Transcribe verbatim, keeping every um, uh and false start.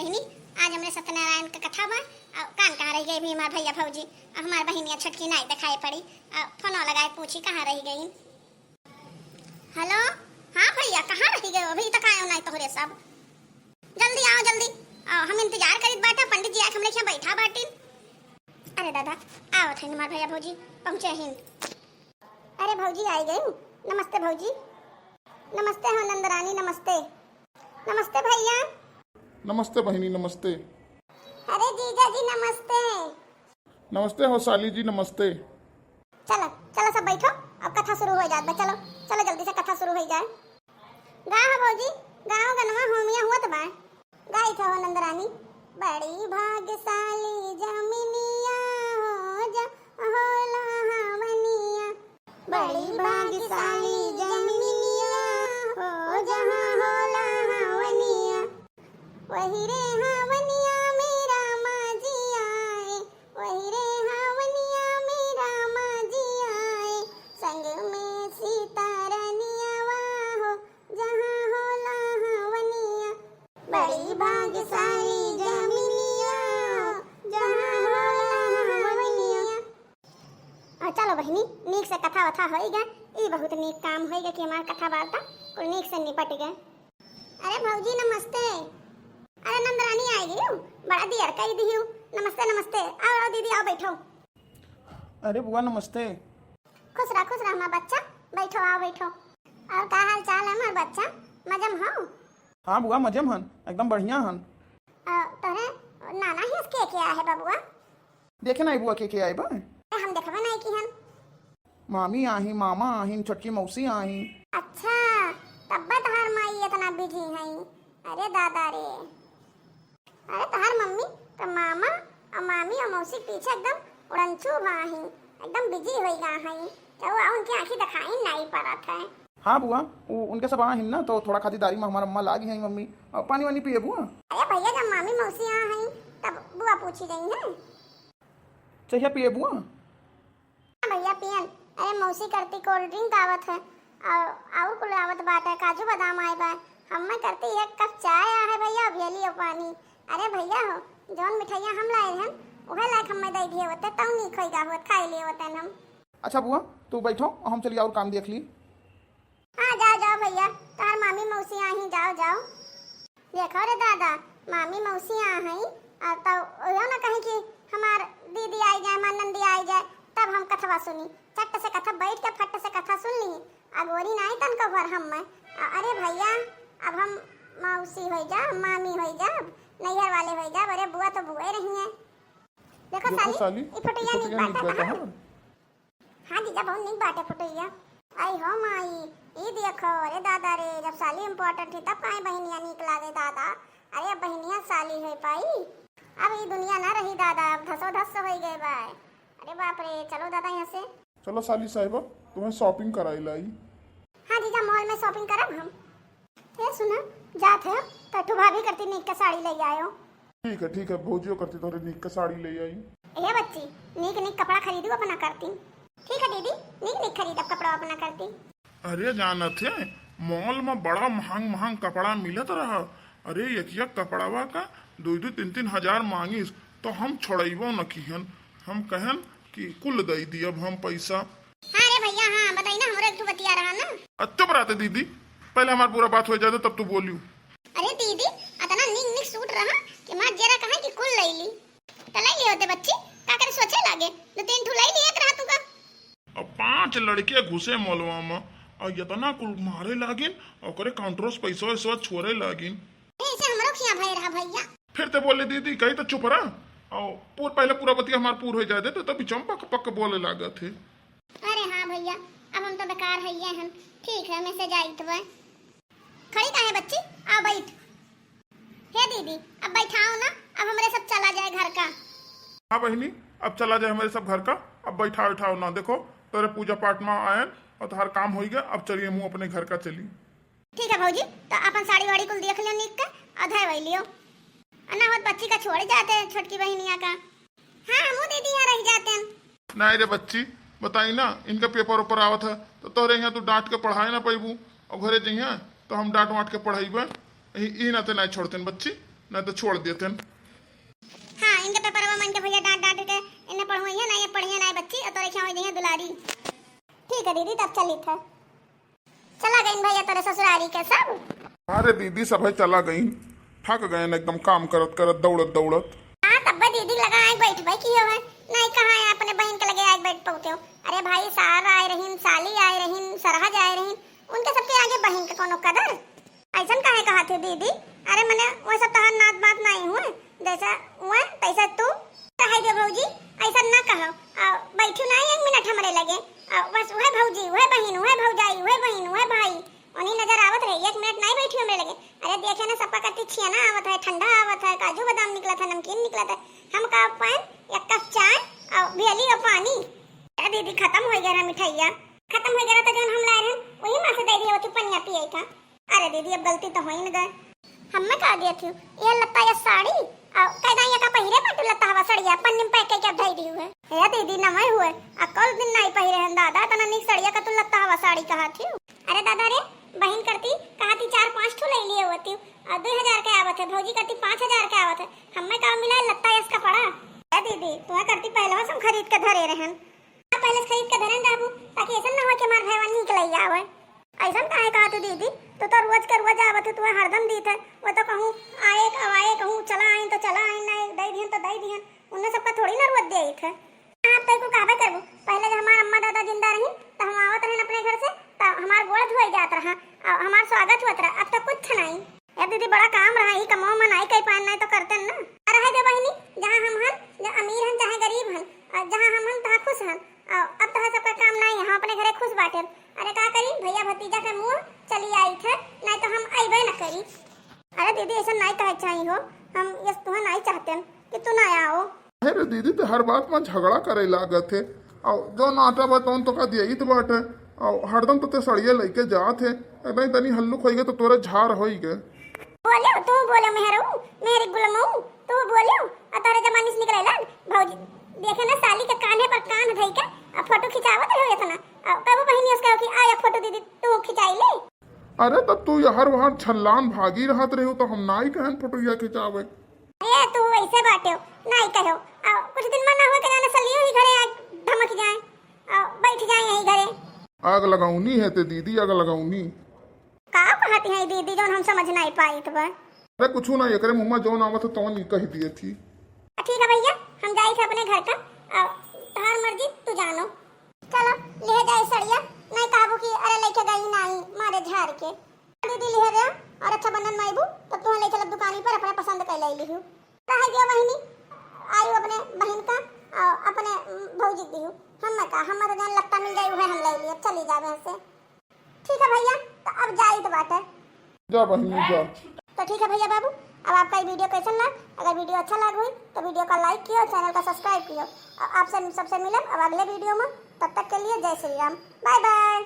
बहिनी, आज हमरे सत्यनारायण क कथा बा। अउ कान कहाँ रहि गए भी हमार भइया भउजी? अउ हमार बहिनिया छोटकी नाई देखाई पड़ी। अउ फोनो लगाए पूछी कहाँ रहि गई। हेलो, हाँ भइया, कहाँ रहि गए? अभी तक आयो नाई तोहरे सब। जल्दी आओ, जल्दी। अउ हम इंतजार करित बाटे, पंडित जी आके हमरे यहाँ बैठा बाटिन। अरे दादा, आवत है हमार भइया भउजी, पहुँचे हिन। अरे भउजी आई गई। नमस्ते भउजी। नमस्ते हो नंदरानी, नमस्ते। नमस्ते भइया। नमस्ते बहिनी, नमस्ते। अरे जीजा जी नमस्ते। नमस्ते हो साली जी, नमस्ते। चलो, चलो सब बैठो, अब कथा शुरू होइ जात बा। चलो, चलो जल्दी से कथा शुरू होइ जाए। गाओ भउजी, गाओ गनवा, होमिया हुअत बा। गाइत हो नंदरानी। बड़ी भाग्यशाली जमिनिया हो जा होला हवनिया। बड़ी भाग्यशाली जमिनिया हो जहाँ होला हवनिया। वही रे हवनिया में रामा जी आए, वही रे हवनिया में रामा जी आए, संग में सीता रनिया हो जहाँ होला हवनिया। बड़ी भाग्यशाली जमिनिया, जहाँ होला हवनिया। आ, चलो बहिनी, नीक से कथा वथा होइगा। ई बहुत नीक काम होइगा कि हमार कथा वार्ता कुल नीक से निपट गए। अरे भउजी नमस्ते। अरे नंदरानी आई गई हो, बड़ा दियर कई दी हो। नमस्ते नमस्ते, आओ आओ दीदी, आओ बैठो। अरे बुआ नमस्ते। खुश रह, खुश रह हमार बच्चा, बैठो, आओ बैठो। और का हाल चाल है हमार बच्चा, मजम हो? हाँ बुआ, मजे में हन, एकदम बढ़िया हन। अ, तोहरे नाना हिस के के आहे बबुआ? देखे नाई बुआ, के के आए बा? अरे, हम देखबे नाई की हन। मामी आही, मामा आही, छोटकी मौसी आही। अच्छा, तब्बे तोहार माई इतना बिजी हई। अरे दादा रे, अरे तोहार मम्मी तो मामा और मामी और मौसी के पीछे एकदम उड़नचू बा ही, एकदम बिजी होई गा हई। तो वो उनकी आँखी दिखाई नाई पड़त है। हाँ बुआ, उ, उनके सब आ हिन ना, तो थोड़ा खातिर दारी में हमार अम्मा लागी हैं मम्मी। अ, पानी वानी पिए बुआ? अरे भैया, जब मामी मौसी आ हई, तब बुआ पूछी गई हैं। चाहिए पिए बुआ? हाँ भैया पियन। अरे मौसी करती कोल्ड ड्रिंक आवत है, और, और कुल आवत बाटे, काजू बादाम आए बा। हमें करती एक कप चाय आ है भैया, अब ये लियो पानी। अरे भैया हो, जौन मिठाइयाँ हम लाए रहन, उहे लायक हमें दे दिए होते, तब नीक होई गा होत, खाई लिए होते हम। अच्छा बुआ, तू बैठो, हम चली और काम देख ली। हाँ, जाओ, जाओ भैया, तोहर मामी मौसी आई, जाओ, जाओ। देखो रे दादा, मामी मौसी आ हई, आ तो ओयो ना कहीं कि हमार दीदी आई जाए, हमार नंदी आई जाए, तब हम कथवा सुनी। चट से कथा बैठ के फट से कथा सुन ली। अगोरी नाई तन को भर हम में। अ-, अरे भैया, अब हम मौसी होई जा, मामी होई जा, नैहर वाले होई जा, अरे बुआ तो बुआ रही हैं। देखो देखो साली, साली, ई फोटोया ई फोटोया नीक बाटे, हाँ। हाँ जीजा, बहुत नीक बाटे फोटोया। आई हो माई, ई देखो, अरे दादा रे, जब साली important थी तब काहे बहिनिया नीक लागे दादा। अरे अब बहिनिया साली होई पाई, अब ई दुनिया ना रही दादा, अब धसो धस होई गए बा। अरे बाप रे, चलो दादा यहाँ से। चलो साली साहिबा, तुम्हें shopping कराई लाई। हाँ जीजा, mall में shopping करब हम। ए सुना, जात है तो ठू भाभी करती नीक के साड़ी ले आयो। ठीक है, ठीक है, भौजियो करती तोहरे नीक के साड़ी ले आई। ए बच्ची, नीक नीक कपड़ा खरीदू अपना करती। ठीक है दीदी, नीक नीक खरीदब कपड़ा अपना करती। अरे जानत है, mall में बड़ा महंग महंग कपड़ा मिलत रहा। अरे एक एक कपड़वा का दो दो तीन तीन हजार मांगिस, तो हम छोड़ैबो न किहन। हम कहन कि कुल दई दियब हम पैसा। हाँ रे भैया, हाँ, बताई ना, हमरो एक ठो बतिया रहा ना। आ, चुप रहते दीदी, पहले हमार पूरा बात हो जाए तो तब तू बोलियो। अरे दीदी, अतना नीक नीक सूट रहा कि मार जेरा कहे कि कुल लई ली। त लई ली होते बच्ची, का करे सोचे लागे, दो तीन ठो लई ली एक रहा तू का। अब पांच लड़के घुसे मॉलवा में, और इतना कुल मारे लागिन, और ओकरे काउंटरों से पैसा वैसा छोरे लागिन। ऐसे हमरो खिया भय रहा भैया। फिर ते बोले दीदी, कही तो चुप रहा। और पूर, पहले पूरा बतिया हमार पूर हो जाए दे, तो तभी चम पक पक बोले लागत है। अरे हाँ भैया, अब हम तो बेकार है ये हन। ठीक है, मैं से जाइत बा। खड़ी काहे बच्ची, आ बैठ। हे दीदी, अब बैठाओ ना, अब हमरे सब चला जाए घर का। हाँ बहिनी, अब चला जाए हमरे सब घर का, अब बैठाओ उठाओ ना। देखो, तोरे पूजा पाठ में आयन और तोहार काम होई गया, अब चलिए मुँह अपने घर का चली। ठीक है भौजी, तो अपन साड़ी वाड़ी कुल देख लियो नीक के, और धोए वही लियो। और ना होत बच्ची का छोड़ जाते छोटकी बहिनिया का। हाँ, हमू दीदी यहाँ रह जाते हैं। नहीं रे बच्ची, बताई ना, इनका पेपर ऊपर आवत है, तो तोहरे यहाँ तू डांट के पढ़ाए ना पैबू, और घरे जइहे तो हम डांट वांट के पढ़ाइबे। यही, यही नाते नहीं छोड़ते हैं बच्ची। नहीं तो छोड़ देते हैं। हाँ, इनके पेपरवा में इनके भैया डांट डांट के इन्हें पढ़वइहे ना, ये पढ़िए ना बच्ची, और तोरे खियाँ हो जाइए दुलारी। ठीक है दीदी, तब चलित है। चला गइन भैया तोरे ससुरारी के सब? अरे दीदी, सब है चला गइन, थक गए न एकदम काम करत करत, दौड़त दौड़त। हाँ, तब दीदी लगा आए बैठ भाई की हो है, नहीं कहाँ है अपने बहन के लगे आए बैठ पौते हो। अरे भाई, सार आए रहीन, साली आए रहीन, सरहज आए रहीन, उनके सबके आगे बहन के कोनो कदर? ऐसन काहे कहत हो दीदी? अरे मने वो सब तोहार नात बात नहीं हुए, जैसा हुए तैसा तू। रहे दे भौजी, ऐसा ना कहो। आ, बैठू ना एक मिनट हमरे लगे। आ, बस वह भौजी, वह बहिन, वह भौजाई, वह बहिन, वह भाई, उन्हीं नजर आवत रहे। एक मिनट नहीं बैठी हमरे लगे। अरे देखे ना, सबका कत्ती छियाना आवत है, ठंडा आवत है, काजू बादाम निकलत है, नमकीन निकलत है। हम का पाएन एक कप चाय और भेली और पानी। अरे दीदी, खत्म हो गया ना मिठाइया, खत्म हो गया तो जौन हम लाए रहन वही माँ से दे दिया वो तू पनिया पिए का। अरे दीदी, अब गलती तो होइन गए। हम्मे का दिया थी, ये लत्ता या साड़ी, आ, कह दा ये का पहिरे बाटू लत्ता हवा सड़िया, पन्नी में पैक करके अब धई दिहु है। हे दीदी, नमय हुए, आ कल दिन नहीं पहिरे हन दादा, तना नीक सड़िया का तू लत्ता हवा साड़ी कहा थी। अरे दादा रे, बहिन करती कहा थी चार पाँच ठो ले लिए होती, आ, दो हजार के आवत है, भौजी करती पाँच हजार के आवत है, हम्मे का मिला लत्ता यस कपड़ा। हे दीदी, तुम्हें करती पहले से हम खरीद के धरे रहन। आप पहले से खरीद के धरन रहबू, ताकि ऐसा ना हो कि हमार भैया नीक लई आवे। ऐसन काहे कहत हो दीदी? तू तो रोज के रोज आवत हो, तू हरदम दीत है। वो तो कहूँ आए, अब आए, कहूँ चला आइन तो चला आइन, ना दे दिहन तो दे दिहन। उन्हें सबका थोड़ी ना रोज देत है। आप तो को कहबे करबू, पहले जब हमार अम्मा दादा जिंदा रही तो हम आवत रहन अपने घर से, तो हमार गोड़ धोए जात रहा, और हमार स्वागत होत रहा। अब तो कुछ नहीं। ए दीदी, बड़ा काम रहा, ई कमवा में नाई कई पाएन, नाई तो करतेन ना। अरे है दे बहिनी, जहाँ हम हन, जहाँ अमीर हन चाहे गरीब हन, अ, जहाँ हम हन तहाँ खुश हन। अ, अब तोहर सबका काम नाई है, हम अपने घरे खुश बाटेन। अरे का करी, भैया भतीजा के मुँह चली आई थे, नाई तो हम अइबे न करी। अरे दीदी, ऐसा नाई कहे चाहिए हो, हम यस तुहे नाई चाहतेन कि तू ना आओ। अरे दीदी, ते हर बात में झगड़ा करे लागत है। और जो नाटा बा तौन तो का दिया ही तो बाटे। और हरदम तो ते सड़िया लेके जात है। अरे तनी हल्लुक होइगे तो तोरे झार होइगे। बोलियो, तू बोलियो मेहरू, मेरी गुलमऊ, तू बोलियो। आ तोरे जमानी से निकले लाग, भौजी। देखे ना साली के कान्हे पर कान धई के, आ फोटो खिंचावत रहो इतना। आ कबो बहिनी उसका कि आ एक फोटो दीदी तू खिंचाई ले। अरे तब तू यहर वहर छल्लान भागी रहत रहे हो तो हम नाई कहन फोटोया खिंचावे। ए, तू वैसे बाटे हो, नाई कहो। आ, कुछ दिन में ना हो के जाने सलियो ही घरे आ धमक जाए, आ, बैठ जाए यही घरे। आग लगाउनी है ते दीदी, आग लगाउनी। का कहत है दीदी, जौन हम समझ नाई पाइत बा? अरे कुछ ना, एकरे मुँह में जौन आवत है तौन ही कह दिए थी। आ, ठीक है भैया, हम जाई थे अपने घर का, आ, तोहार मर्जी तू जानो। चलो, लिहे जाए सड़िया, नाई कहबू कि अरे लेके गई नाई, मारे झार के। दीदी लिहे रहे, और रक्षाबंधन में अइबू, तब तुहाँ ले चलब दुकानी पर, अपने पसंद कर ले लिहू। रह गया बहिनी, आयु अपने बहिन का, और अपने भौजी दिहू। हम का, हम तो जौन लत्ता मिल जाई, उहे हम ले लिए, चली जावे से। ठीक है भैया, तो अब जाई तो बाटे। जा बहिनी, जा। तो ठीक है भैया बाबू, अब आपका ये वीडियो कैसन लग? अगर वीडियो अच्छा लग हुई तो वीडियो का लाइक कियो, चैनल का सब्सक्राइब कियो। और आप सब, सबसे मिलब अब अगले वीडियो में, तब तक के लिए जय श्री राम, बाय बाय।